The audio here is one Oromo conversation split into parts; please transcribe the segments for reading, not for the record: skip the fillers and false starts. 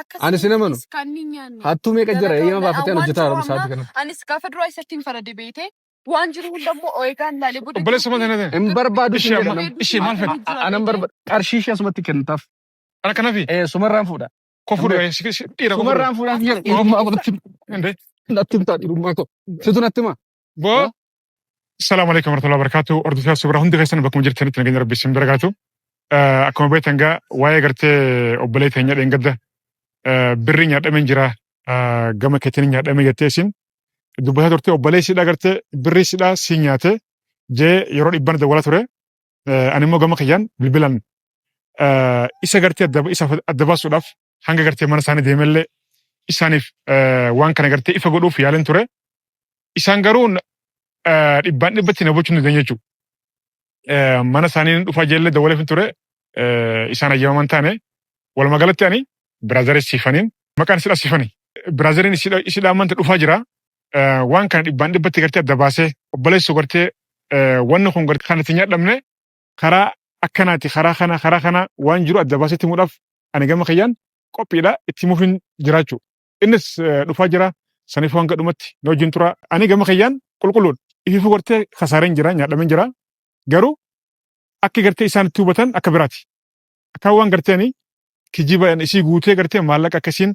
Akka Ani sin amanu. Kan inni nyaanne. Hattuu meeqa jira Dalagaa eeyyama online baafatee an waan hojjetaa jiru jiru amma sa'aatii kana. anis gaafa duraa isatti hin farade beeyte waan jiru hundammoo eegaan laalee booda Obboleessa maal jirti. tana ta'e? Hin barbaadu Ishee sin jedha amma nam. ishee maal fedha? Anan barbaadu qarshii ishee asumatti kennitaaf. Ana kanafi Ee sumarraan fuudha. koo Hin fuudhu beeku. dhiira koo fuudhu. Sumarraan fuudhaaf jedha dhiirummaa koo natti Inde natti himtaa dhiirummaa koo. Situ natti hima. boo Salaamu alaikum warahmatullahi wabarakatuh. Hordoftoota suuraa hundi keessan bakkuma jirtanitti nageenya rabbi isin bira gaatu. Akkuma beektan gaa waa'ee gartee obbolee teenya dheengadda birrii nyaadhameen jira gama keetiin nyaadhame jettee isin dubbataa turte obbolee sidhaa gartee birrii sidhaa si nyaate jee yeroo dhibban dawwala ture. Ani immoo gama kiyyaan bilbilan isa gartee isa adda baasuudhaaf hanga gartee mana isaanii deemellee isaaniif waan kana gartee ifa godhuuf yaaleen ture. Isaan garuu dhibbaan dhibbatti na hubachuu hin dandeenye jechuudha. Mana isaanii dhufaa jeellee dawwaleef hin ture isaan ayyamaman taane walumaa galatti ani biraazarii siifaniin maqaan isidha siifani. Biraazariin isidha ammanta dhufaa jira. Waan kana dhibbaan dhibbatti gartee adda baasee obboleessu gartee wanni kun gartee kan itti nyaadhamne karaa akkanaati karaa kana karaa kana waan jiru adda baasee itti himuudhaaf ani gama kiyyaan qophiidha itti himuufin jiraachuu. Innis dhufaa jira saniif hanga dhumatti na wajjin tura. Ani gama kiyyaan qulqulluudha. Ifiifuu gartee kasaareen jira nyaadhameen jira. Garuu akki gartee isaan itti hubatan akka biraati. Akka waan gartee ani kijiba isii guutee gartee maallaqa akkasiin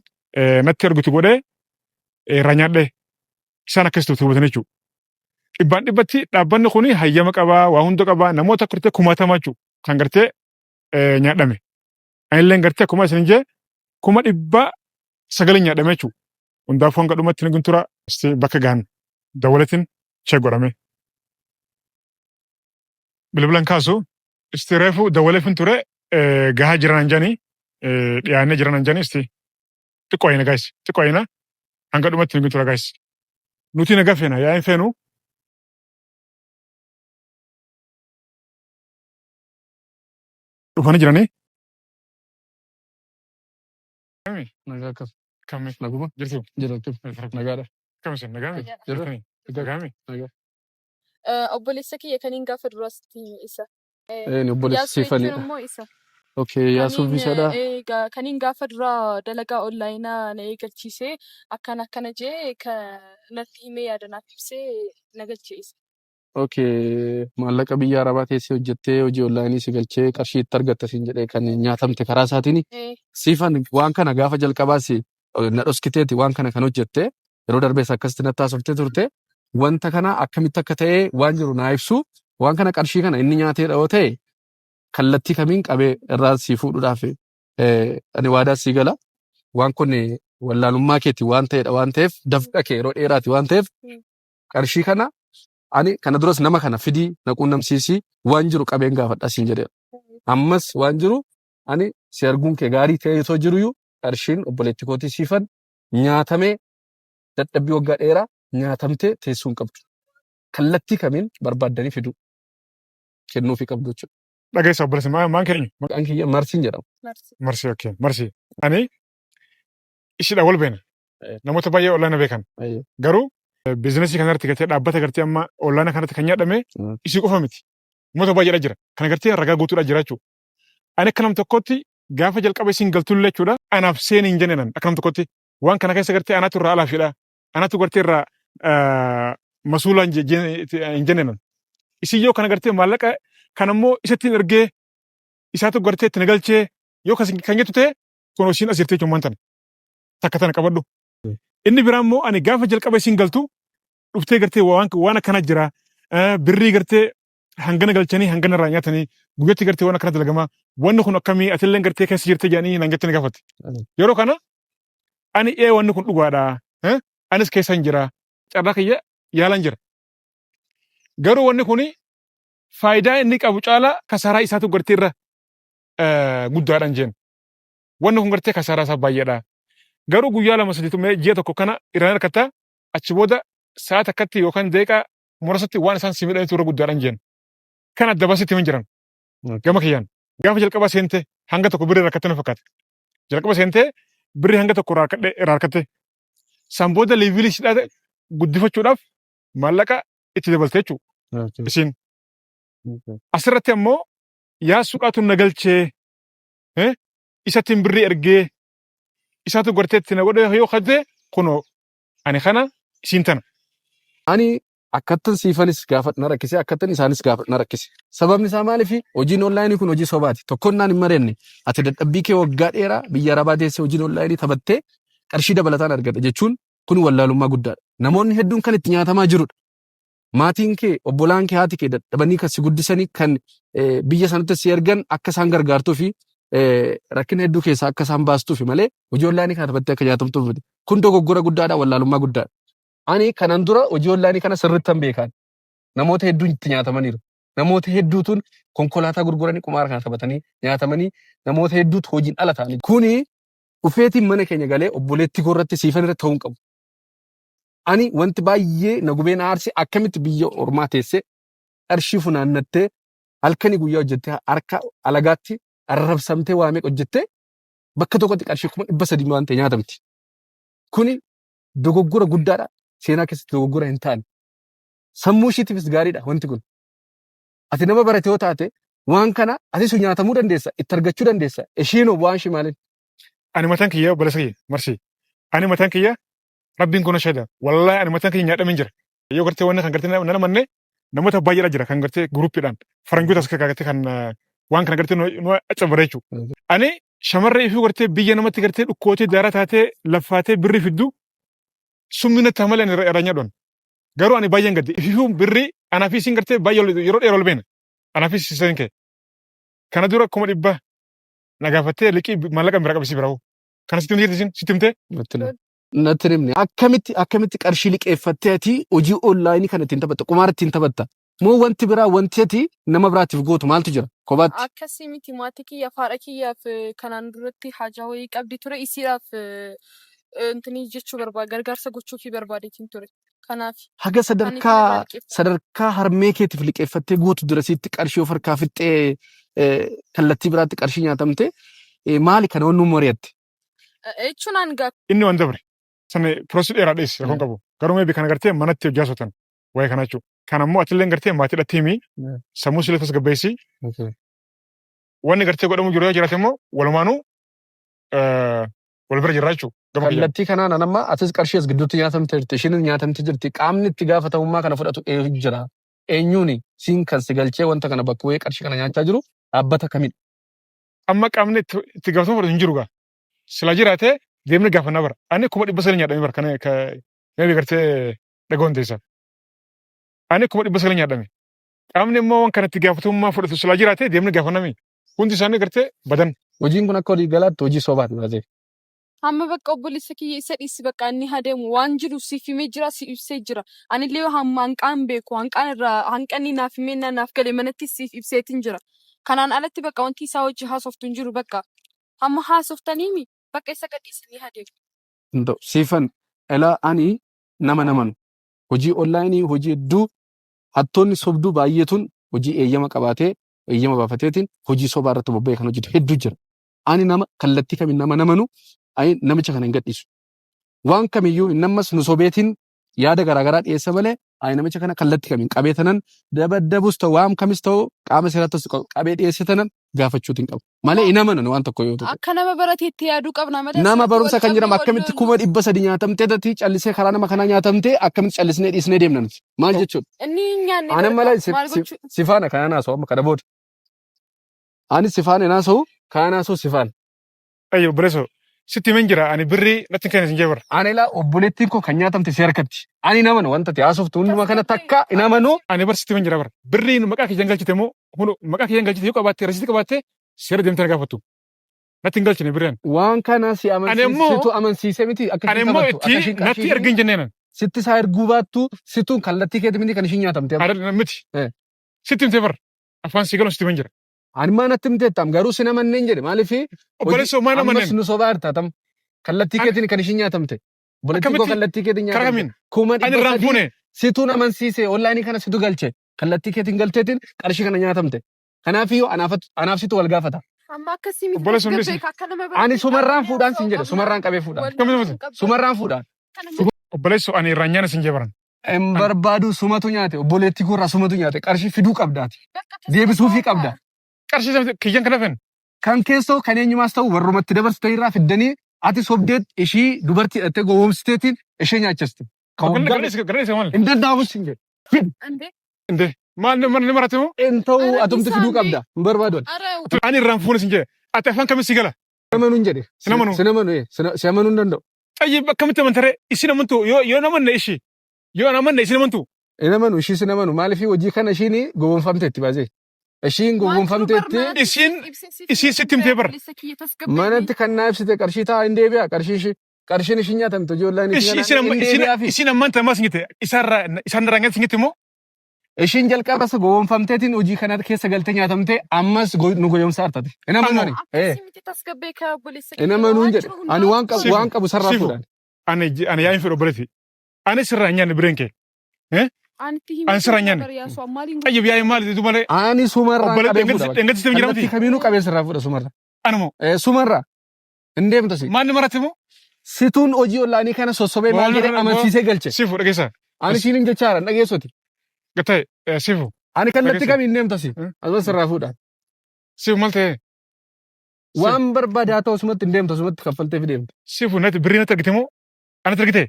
natti argitu godhee irraa nyaadhee isaan akkasitti hubatan jechuudha. Dhibbaan dhibbatti dhaabbanni kun hayyama qabaa waa hunda qabaa namoota gartee kumaatamaa jechuudha kan gartee nyaadhame. Anilleen gartee akkuma isin jee 900,000 nyaadhame jechuudha. Hundaafuu hanga dhumatti ni guntura bakka gahan dawwalatiin chee godhame. Bilbilan kaasu isti reefu dawwaleefin ture gahaa jiran anjanii dhiyaannee jiran anjanii isti xiqqoo ayina gaayis xiqqoo ayina hanga dhumatti ni guntura gaayis. Nuti nagaa feena yaa'in feenu. Dhufanii jiranii. Nagaa akkam. Kami. Naguma. Jirtu. Jira akkam. Nagaadha. Kami isin nagaami. Jira. Jirtanii. Nagaa. Nagaami. Nagaa. Obboleessa kiyya kaniin gaafa duraas itti isa. Een obboleessa Yaasuu jechuun siifanidha. immoo isa. Okay yaasuuf Kaniin isadha. kaniin gaafa duraa dalagaa onlaayinaa na eegalchiisee akkana akkana jee ka natti himee yaada naaf ibsee na galche isa. Okay maallaqa biyya arabaa teessee hojjettee hojii onlaayinii si galchee qarshii itti argatta siin jedhee kan nyaatamte karaa isaatiin Eh, siifan waan kana gaafa jalqabaas na dhoskiteeti waan kana kan hojjette yeroo darbees akkasitti natti haasoftee turte wanta kana akkamitti akka ta'e waan jiru naa ibsu waan kana qarshii kana inni nyaateedha yoo ta'e kallattii kamiin qabee irraa sii fuudhuudhaaf ani waadaa sii gala waan kun wallaalummaa keeti waan ta'edha waan ta'eef dafqa kee yeroo dheeraati waan ta'eef qarshii kana ani kana duras nama kana fidii na quunnamsiisii waan jiru qabeen gaafadha siin jedheera. Ammas waan jiru ani si arguun kee gaarii ta'ee otoo jiruyyuu qarshiin obboleetti kootii siifan nyaatamee dadhabbii waggaa dheeraa nyaatamtee teessuu hin qabdu. Kallattii kamiin barbaaddanii fiduu kennuufii qabdu jechuudha. Dhageessa obboleessa maan keenya. Maqaan kiyya Marsiin jedhama. Marsi. Marsi okay marsi. Ani ishidha wal beena. Namoota baay'ee ollaana beekan. Garuu biizinasii kanarratti gartee dhaabbata gartee amma ollaana kanarratti kan nyaadhame isii qofa miti. Namoota baay'eedha jira. Kana gartee ragaa guutuudha jira jechuudha. Ani akka nam tokkotti gaafa jalqaba isin galtullee jechuudha anaaf seeni hin jenne nan akka nam tokkotti waan kana keessa gartee anaatu irraa alaafiidha. Anaatu gartee irraa masuulaa hin jenne nan. Isin yoo kana gartee maallaqa kan ammoo isatti ergee isaatu gartee itti na galchee yoo kan jettu ta'e kun isiin as jirti jechuun tana. Takka tana qabadhu. Inni biraa immoo ani gaafa jalqaba isin galtu dhuftee gartee waan akkana jira birrii gartee hangana galchanii hangana irraa nyaatanii guyyatti gartee waan akkana dalagamaa wanni kun akkamii atilleen gartee keessa jirte jedhanii naan jettee na gaafatte. Yeroo kana ani ee wanni kun dhugaadha anis keessa hin jira carraa kiyya yaalan jira. Garuu wanni kun faayidaa inni qabu caalaa kasaaraa isaatu gartee irra guddaadhaan jeen. Wanni kun gartee kasaaraa isaa baay'eedha. Garuu guyyaa lama sadiitu mee ji'a tokko kana irraan harkatta achi booda sa'a takkatti yookaan daqiiqaa murasatti waan isaan si miidhanitu irra guddaadhaan jeen. Kan adda baasee itti himan jiran. Gama kiyyaan. Gaafa jalqabaa seente hanga tokko birrii rakkatte na fakkaata. Jalqaba seentee birrii hanga tokko irraa harkatte. San booda leevilii sidhaa guddifachuudhaaf maallaqa itti dabalte jechuudha. Isiin. Asirratti ammoo yaasuudhaatu na galchee isattiin birrii ergee Isaatu gartee itti na godhe yoo kadde kunoo ani kana isiin tana. Ani akkattan siifanis gaafa na rakkise akkattan isaanis gaafa na rakkise. Sababni isaa maaliif hojiin onlaayinii kun hojii sobaati. Tokkonnaan hin marenne ati dadhabbii kee waggaa dheeraa biyya arabaa teessee hojiin onlaayinii taphattee qarshii dabalataan argadha jechuun kun wallaalummaa guddaadha. Namoonni hedduun kan itti nyaatamaa jirudha. Maatiin kee obbolaan kee haati kee dadhabanii kan si guddisanii kan biyya sanatti si ergan akka isaan gargaartuu fi rakkina hedduu keessaa akka isaan baastuufi malee hojii onlaayinii kana taphattee akka nyaatamtuuf miti. Kun dogoggora guddaadha wallaalummaa guddaadha. Ani kanan dura hojii onlaayinii kana sirrittan beekaan. Namoota hedduun itti nyaatamaniiru. Namoota hedduutuun konkolaataa gurguranii qumaara kana taphatanii nyaatamanii namoota hedduutu hojiin ala ta'anii. Kuni dhufeetiin mana keenya galee obboleettii koo irratti siifan irratti ta'uu hin qabu. Ani wanti baay'ee na gubee na aarse akkamitti biyya ormaa teessee qarshii funaannattee halkanii guyyaa hojjettee harka alagaatti arrabsamtee waa meeqa hojjettee bakka tokkotti qarshii 300,000 waan ta'e nyaatamti. Kuni dogoggora guddaadha. Seenaa keessatti dogoggora hin taane. Sammuu ishiitiifis gaariidha wanti kun. Ati nama barate yoo taate waan kana atis nyaatamuu dandeessa, itti argachuu dandeessa. Ishiinoo bu'aan ishii maaliin? Ani mataan kiyya obboleessa kiyya marsii. Ani mataan kiyya rabbiin kun shahida. Wallahi ani mataan kiyya nyaadhameen jira. Yoo gartee wanni kan gartee nan amanne namoota baay'eedha jira kan gartee guruuppiidhaan faranjoota as gartee kan waan kana gartee nu accabare jechuudha. Ani shamarree ifuu gartee biyya namatti gartee dhukkootee daaraa taatee laffaatee birrii fiddu sumni natti malee ani irraa nyaadhan. Garuu ani baay'een gadde ififuu birrii anaa fi isin gartee baay'ee yeroo dheeraa ol beena. Anaa fi isin kee. Kana dura 100,000 na gaafattee liqii maallaqa bira qabisi biraa'u. Kana sitti himte isin sitti himte. Natti himne. Akkamitti qarshii liqeeffattee ati hojii onlaayinii kana ittiin taphatta qumaara ittiin taphatta. Moo wanti biraa wanti ati nama biraatiif gootu maaltu jira kophaatti? Akkasii miti maatii kiyyaaf haadha kiyyaaf kanaan duratti haajaa wayii qabdi ture isiidhaaf intinii jechuu barbaade gargaarsa gochuufii barbaadeetiin ture. Kanaaf Haga kan isin sadarkaa irraa liqeeffadhe. sadarkaa harmee keetiif liqeeffattee gootu dirasiitti qarshii of harkaa fixxee kallattii biraatti qarshii nyaatamte maali kana wannu mari'atte? Jechuun hanga Inni waan dabre. Sana process dheeraa dheessi rakkoon qabu. Garuu maybe kana gartee manatti hojjaa sotan waa'ee kana jechuudha. Kan ammoo atillee gartee maatiidhatti himi sammuu silee tasgabbeessi wanni gartee godhamu jiru yoo jiraate immoo walumaanuu wal bira jirra jechuudha. Gama kiyyaan. Kallattii kanaan an amma atis qarshii as gidduutti nyaatamte jirti ishiinis nyaatamte jirti qaamni itti gaafatamummaa kana fudhatu eenyu jira eenyuuni siin kan si galchee wanta kana bakka bu'ee qarshii kana nyaachaa jiru dhaabbata kamidha. Amma qaamni itti gaafatama fudhatu hin jiru gaa. Sila jiraate deemni gaafannaa bara. Ani 900,000 nyaadhame bara kana maybe gartee dhagahuun teessa. Ani 900,000 nyaadhame. Qaamni immoo waan kana itti gaafatamummaa fudhatu sila jiraate deemni gaafannami. Hundi isaanii gartee badan. Hojiin kun akka walii galaatti hojii sobaati baasee. Hamma bakka obboleessa kiyya isa dhiisi bakka inni haa deemu waan jiru siif himee jira si ibsee jira. Anillee hamma hanqaan beeku hanqaan irraa hanqanni naaf himee naaf gale manatti siif ibseetiin jira. Kanaan alatti bakka wanti isaa wajji haasoftu hin jiru bakka. Hamma haasoftaniimi bakka isa gadhiisanii haa deemu. Hin ta'u. Siifan elaa ani nama namanu hojii onlaayinii hojii hedduu hattoonni sobduu baay'eetuun hojii eeyyama qabaatee eeyyama baafateetiin hojii sobaa irratti bobba'ee kan hojjetu hedduu jira. Ani nama kallattii kamiin nama namanu ani namicha kana hin gadhiisu. Waan kamiyyuu inni ammas nu sobeetiin yaada garaagaraa dhiyeessa malee ani namicha kana kallattii kamiin qabee tanan dabaddabus ta'u waan kamis ta'u qaama seeraattis qabee dhiyeesse tanan gaafachuutiin qabu. Malee hin amanan waan tokko yoo ta'u. Akka nama barateetti yaaduu qabna malee Nama asirratti barumsa wal kan jedhamu qabnee wal akkamitti lollu. 300,000 nyaatamtee tati callisee karaa nama kanaa nyaatamtee akkamitti callisnee dhiisnee deemna nuti. Maal jechuudha? Inni hin nyaanne Ani barka mala maal gochuu? sifaana kanaan haasa'u amma kana booda. Ani sifaana hin haasa'u kanaan haasa'u sifaan. Ayyo obboleessoo sitti himeen jira ani birrii natti hin kennin sin jee bara. Ani ilaa obboleettiin koo kan nyaatamte si harkatti. Ani hin amanu wanta ati haasoftu hunduma kana takka hin amanu. Ani bar sitti himeen jira bara. Birrii maqaa kiyyan galchite immoo hunu maqaa kiyyan galchite yoo qabaatte rasiitii qabaatte seera deemtee na gaafattu. Natti hin galchine birrii ani. Waan kana si Ani amansiise immoo situ amansiise miti akka ani ishiin immoo taphattu akka itti ishiin natti qarshii ergin jenneenan. sitti isaa erguu baattu situun kallattii keeti miti kan ishiin nyaatamte. Ara miti. Eh. Sitti himtee bara. Afaan si galuun sitti himeen jira. Ani maa natti himteettam garuu sin amanneen jedhe maaliif hojii Obboleessoo maal ammas amanneen? nu sobaa jirta tam kallattii Ani keetiin kan ishiin nyaatamte. Obboleettiin koo akkamitti kallattii keetiin karaa nyaatamte. kamiin? Kuma Ani dhibba irraan sadii fuune. situun amansiise onlaayinii kana situ galche kallattii keetiin galteetiin qarshii kana nyaatamte. Kanaafiyyuu anaaf situ wal gaafata. Amma akkasii miti Obboleessoo hundi tasgabbeeka akka nama Ani barateetti sumarraan dhaabannee fuudhaan sin haasa'uu jedhe qabna. sumarraan qabee fuudhaan. Wal Akkamitti loluu miti? hin qabdan. Sumarraan fuudhaan. Kana malee Obboleessoo ani irraan nyaana sin jee baran. Hin Ani barbaadu sumatu nyaate obboleettii koorraa sumatu nyaate qarshii fiduu qabdaati. bakka Deebisuufii tasgabbaa'aa qabda. Qarshii sana kiyyan kana fen. Kan keessoo kan eenyumaas ta'u warrumatti dabarsite irraa fiddanii Ati sobdeet ishii dubartii hidhattee gowwoomsiteetiin ishee nyaachiste. Kan waggaa Gara gara isa maal? hin danda'amus hin jedhu. እንዴ Inde maal ni marate moo? Hin ta'u Ara atumti fiduu dhiisaa qabda. Hin barbaadu. አረ Ani irraan fuune sin jedhe. Ati afaan kamiin si gala? Sin amanuu hin jedhe. Sin amanuu. Sin amanuu si amanuu hin danda'u. Xayyib akkamitti amantaree isin amantu yoo yoo namanne ishii yoo namanne isin amantu. Hin amanu ishii sin amanu maaliif hojii kana ishiin gowwoomfamteetti baasee. Ishiin gowwoomfamteetti Isiin sitti himtee bara. manatti kan naa ibsite qarshii ta'a hin deebi'a qarshii ishii qarshiin ishiin nyaatamte ijoollaan Isin ishii hin deebi'aafi. isin ammaan tamaa sin jette isaarraa isaan irraa nyaata sin jette immoo Ishiin jalqaba isa gowwoomfamteetiin hojii kana keessa galtee nyaatamtee ammas nu gowwoomsaa artate. Hin amanu ani. Hin amanuu hin jedhe. Ani waan qabu waan qabu sarraa Sifu. fuudhaan. Ani ani yaa'in fedhu obboleetti. Ani sirraa hin nyaanne bireen kee. Ani sirraa hin nyaanne. Xayyib yaa'in maali jedhu malee Ani sumarraa qabee fuudha. obboleetti dhengatti sitti jira Kallattii miti. kamiinuu qabee sirraa fuudha sumarra. Anuma Sumarraa. Hin deemta si. maal ni marate immoo Situun hojii ollaanii kana sossobee maal jedhee amansiisee galche. Sifu dhageessa. Ani siin hin jechaa jira dhageessoti. Gatta'e sifu Ani kallattii Dhageessi. kamiin deemta si. Asuma sirraa fuudha. Sifu maal ta'e Waan barbaade haa ta'u sumatti hin deemta sumatti kaffaltee fi deemta. Sifu natti birrii natti argite moo anatti argite?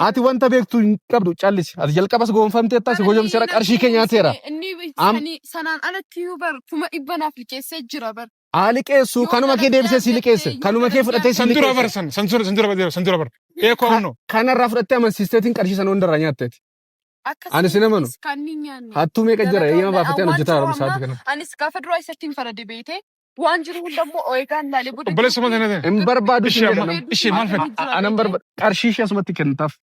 Ati wanta beektu hin qabdu callisi. Ati jalqabas gowwoomfamteetta si gowwoomseera qarshii kee nyaateera. Sanaan alatti iyyuu bar 100,000 naaf liqeessee jira bar. Haa liqeessu kanuma kee deebisee si liqeesse. Kanuma kee fudhatee si San dura bar liqeesse. san san dura san dura bar san dura bar. Ee koo amno. Kanarraa fudhattee amansiisteetiin qarshii sana hundarraa nyaatteeti. Ani sin amanu. Kan inni nyaanne. Hattuu meeqa jira Dalagaa eeyyama baafatee waan hojjetaa jiru haroomsa amma sa'aatii kana. Anis gaafa duraa isatti hin farade beekte waan jiru hundammoo eegaan laalee booda Obboleessa maal ta'e? Hin barbaadu Ishee sin jedha amma namni. ishee maal fedhe? Anan barbaadu qarshii ishee asumatti kennitaaf.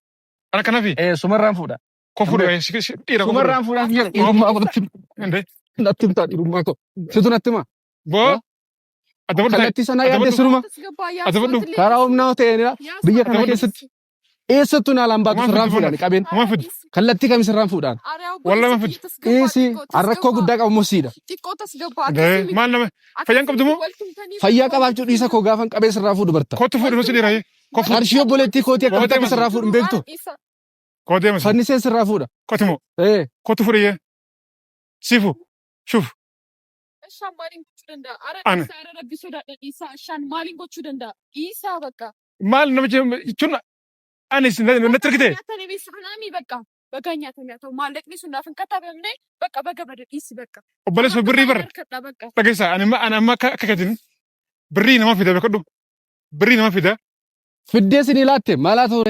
Ana kanaafi Sumarraan fuudha. koo fuudhu dhiira koo fuudhu. Sumarraan fuudhaaf jedha dhiirummaa koo Inde natti himtaa dhiirummaa koo. Situ natti hima. boo adda baddu ta'e. Kallattii sanaa yaadde sinuma Adabadhu. karaa humnaa ta'een biyya kana keessatti eessattuu naalaan baatu Waan sirraan fiddu fuudhaan qabeen Waan fiddu. kallattii kam sirraan fuudhaan. Wallahi waan fiddu. Dhiisi rakkoo guddaa qabu mosiidha. Inde maal nama fayyaan qabdu moo? Fayyaa qabaachuu dhiisa koo gaafan qabee sirraa fuudhu barta. Kootu fuudhu nuti dhiira. Koo fuudhu. Qarshii obboleettii kootii akkamitti akka sirraa fuudhu hin beektu. Koo deema. Fannisee sirraa fuudha. Kootu moo? Ee Kootu fuudhu iyyee. Sifu. Shuf. Ishaan maaliin gochuu danda'a? Ara Ana. dhiisaa, ara rabbi sodaadha dhiisaa. Ishaan maaliin gochuu danda'a? Dhiisaa bakka. Maal nama jechuun ani natti argite? Nyaatanii beeksifnaami bakka. Baga nyaatanii haa ta'u maallaqni sun naaf hin katabamne bakka baga bada dhiisi bakka. Obboleessa birrii bara. Harkadha bakka. Dhageessa ani amma ani amma akka akka keetiin birrii nama fida beekadhu. Birrii nama fida. Fiddee sinii laatte maal haa ta'u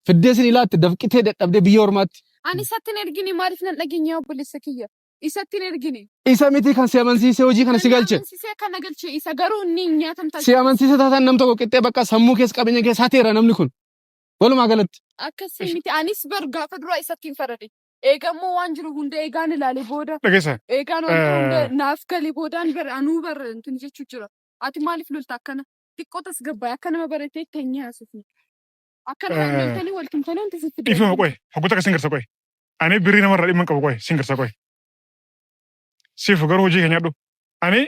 Fiddee sinii laatte dafqitee dadhabdee biyya ormaatti. Ani isatti hin ergine maaliif nan dhageenye obboleessa kiyya? Isatti hin ergine. Isa miti kan si amansiisee hojii kana si galche. Amansiisee kana galche isa garuu inni hin nyaatamtaa. Si amansiisee taataan nam tokko qixxee bakka sammuu keessa qabeenya keessa hateera namni kun. Walumaa galatti. Akkasii miti anis bar gaafa duraa isatti hin farade. Eegammoo waan jiru hunda eegaan ilaale booda Dhageessa. eegaan wanta hunda naaf gale boodaan bar anuu bar intun jechuu jira. Ati maaliif lolta akkana? Xiqqoo tasgabbaa'e akka nama baratee teenyee haasofne. Akka nama loltanii wal tumtanii wanti sitti Dhiifama qoye. Hoggoota akka sin garsa qoye. Ani birrii namarraa dhimma hin qabu qoye sin garsa qoye. Sifu garuu hojii kee nyaadhu. Ani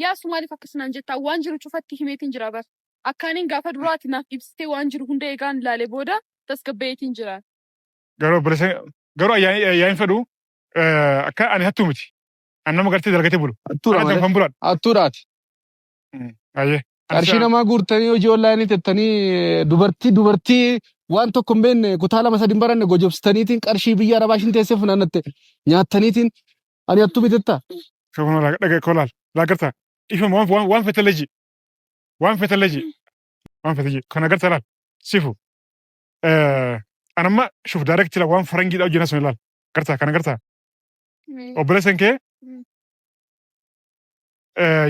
Yaasu maaliif akkasinaan jettaa waan jiru cufatti himeetiin jira bar. Akkaaniin gaafa duraati naaf ibsitee waan jiru hunda eegaan ilaale booda tasgabbaa'eetiin jira. Garuu obboleessa garuu ayyaaniin fedhu akka ani hattuu miti. Ani nama gartee dalagatee bulu. Hattuudha Ana malee. danfan bulaadha. Hattuudhaati. Ayyee. Qarshii namaa guurtanii hojii onlaayinii tettanii dubartii dubartii waan tokko hin beekne kutaa lama sadi hin baranne gojobsitaniitiin qarshii biyya arabaa ishiin teessee funaannatte nyaattaniitiin ani hattuu bitetta. Shofana dhaga koo laal. Laa garta. Ifama waan waan waan fete leji. Waan fete leji. Waan fete ji. Kana garta laal. Sifu. Anamma shuf direct la waan farangiidha hojii sun laal. Garta kana garta. Obboleessan kee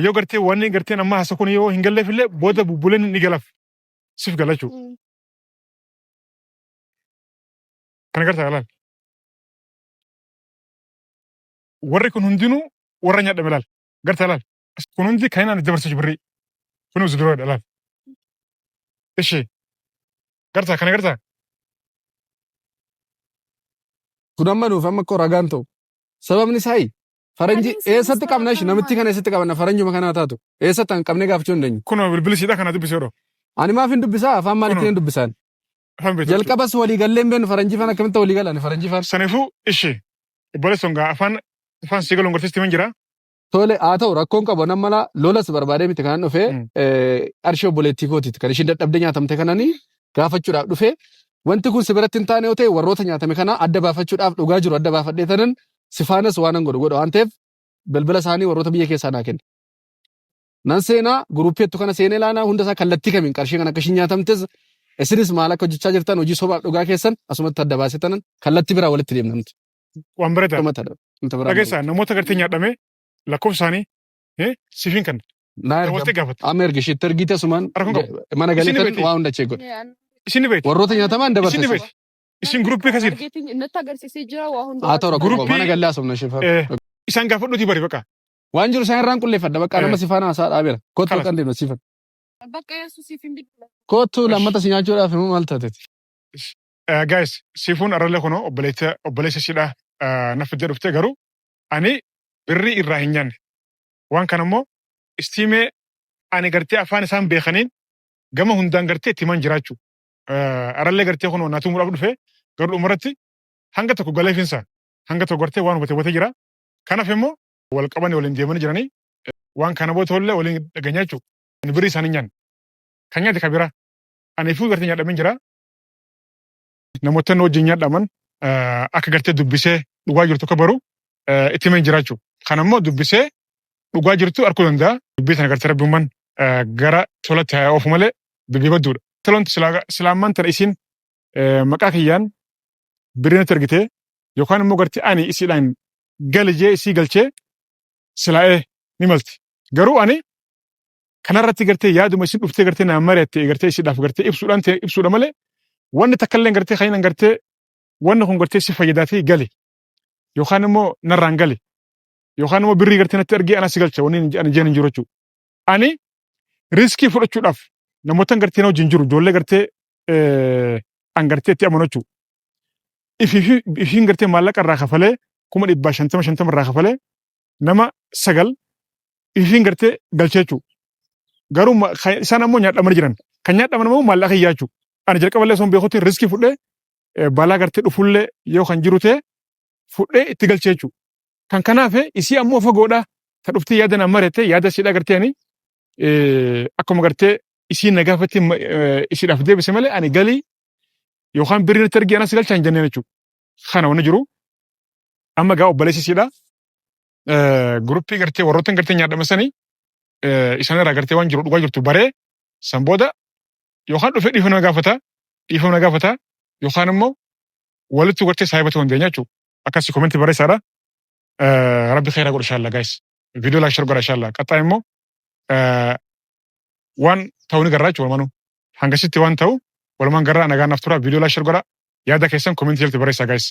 yoo gartee wanni gartee amma haasa kun yoo hin galleef illee booda bubbuleen ni galaf. Sif gala jechuudha. Kana garta laal. Warri kun hundinuu warra nyaadhame laal. Garta laal. Kun hundi kan inni dabarsu birrii. Kun uzu dura laal. Ishi. Garta kana garta. Kun amma nuuf amma koo ragaan ta'u. Sababni isaa faranjii eessatti qabna ishi namitti kana eessatti qabna faranjuma kanaa taatu eessatti kan qabnee gaafachuu hin dandeenyu. Kun bilbilisiidha kana dubbisee yeroo. Ani maaf hin dubbisaa afaan maaliitiin hin dubbisaan. Afaan beektu. Jalqabas walii gallee hin beeknu faranjii faan akkamitti walii galan faranjii faan. Saniifuu ishi. Obboleessoon gaa afaan afaan si galuun garsiisti hin jira. Tole, haa ta'u, rakkoon qabu. Nan mala lolas barbaadee miti kanan dhufee. Qarshii obboleettii kootiiti kan ishiin dadhabdee nyaatamte kananii gaafachuudhaaf dhufee. Wanti kun si biratti hin taane yoo ta'e, warroota nyaatame kana adda baafachuudhaaf, dhugaa jiru adda baafadhee tanan si faanas waan godhu godha waan ta'eef, bilbila isaanii warroota biyya keessaa naa kenna. Nan seenaa guruuppeettu kana seenee laanaa hunda isaa kallattii kamiin qarshii kan akka ishiin nyaatamtes, isinis maal akka hojjechaa jirtan, hojii sobaaf dhugaa keessan asumatti adda baasee tanan kallattii biraa walitti deemnamti. Waan bareedaa. Dhumatadha. Wanta biraa. Dhageessaa, namoota gartee nyaadhame lakkoofsa isaanii siifin kan Naa erga. dabaltee gaafatte. Amma erga isheetti ergite asumaan Rakkoon qabu. mana galee Isin tan beekti. waa hunda chee godhe. Isin ni beekti. Warroota nyaataman Isin ni dabarsa. beekti. Isin guruppii kasiin Argeetiin natti agarsiisee jira waa hunda. Haa ta'u, rakkoo qabu. Guruppii- Mana gallee haasofna ishee faana. Isaan gaafadhuutii bari bakka. Waan jiru isaan irraan qulleeffadha. Bakka nama si faana haasaa dhaabeera. Kottu Kalas. kan deemna siifan. Bakka Yesuusiif hin bilbila. Kottu, lammata si nyaachuudhaaf immoo maal taateeti? Guys, siifuun arrallee kunoo obboleessa ishiidha na fiddee dhuftee, garuu ani birrii irraa hin nyaanne. Waan kana immoo istiimee ani gartee afaan isaan beekaniin gama hundaan gartee itti himan jiraachuu. Arrallee gartee kunoo na tumuudhaaf dhufee, garuu dhumarratti hanga tokko galeefinsa hanga tokko gartee waan hubate hubatee jira. Kanaaf immoo wal qabanii waliin deemanii jiranii waan kana booda tollee waliin dhageenyaa jechuudha. Ani birrii isaanii hin nyaanne. Kan nyaate kan biraa. Ani fi gartee nyaadhameen jira. Namoota inni wajjin nyaadhaman akka gartee dubbisee dhugaa jirtu akka baru itti himeen jira jechuudha. Kana immoo dubbisee dhugaa jirtu arguu danda'a. Dubbii sana gartee rabbummaan gara tolatti haa oofu malee dubbii badduudha. Tolonti silaa ammaan tana isiin maqaa kiyyaan birrii natti ergitee yookaan immoo gartee ani isiidhaan gali jee isii galchee silaa'ee ni malti. Garuu ani kanarratti gartee yaaduma isin dhuftee gartee naan mari'atte gartee isiidhaaf gartee ibsuudhaan ta'e ibsuudha malee, wanni takka illee gartee kan inni gartee wanni kun gartee si fayyadaatee gali yookaan immoo narraan gali yookaan immoo birrii gartee natti ergee anas si galcha wanni ani jeen hin jiru jechuudha. Ani risk fudhachuudhaaf namoota gartee na wajjin jiru, ijoollee gartee an gartee itti amanu jechuudha. Ifiin gartee maallaqa irraa kafalee 50,000 50 irraa kafalee nama sagal ifiin gartee galchee jechuudha. Garuu isaan ammoo nyaadhamanii jiran. Kan nyaadhaman immoo maallaqa hiyyaa jechuudha. Ani jalqaballee osoo hin beekutti risk fudhee balaa gartee dhufullee yoo kan jiru ta'e fudhee itti galchee jechuudha. Kan kanaaf isii ammoo fagoodha. Ta dhuftee yaada naan mari'atte, yaada isiidha gartee ani akkuma gartee isiin na gaafatte isiidhaaf deebise malee, ani galii yookaan birrii natti ergee anas galchaa hin jenneen jechuudha. Kana wanni jiru. Amma gaa obboleessi isiidha. Guruppii gartee warroota gartee nyaadhama sanii isaan irraa gartee waan jiru dhugaa jirtu baree, san booda yookaan dhufee dhiifama na gaafata yookaan immoo walitti gartee saahiba ta'uu dandeenya jechuudha. Akkasii comment barreessaadha. Rabbi khayra godhu inshallah guys. Viidiyoo like, share godha inshallah. Qaxxaa immoo waan ta'u ni garraa jechuudha walumaanuu. Hangasitti waan ta'u walumaan garraa, nagaan naaf tura. Viidiyoo like, share godha. Yaada keessan comment jalatti barreessaa guys.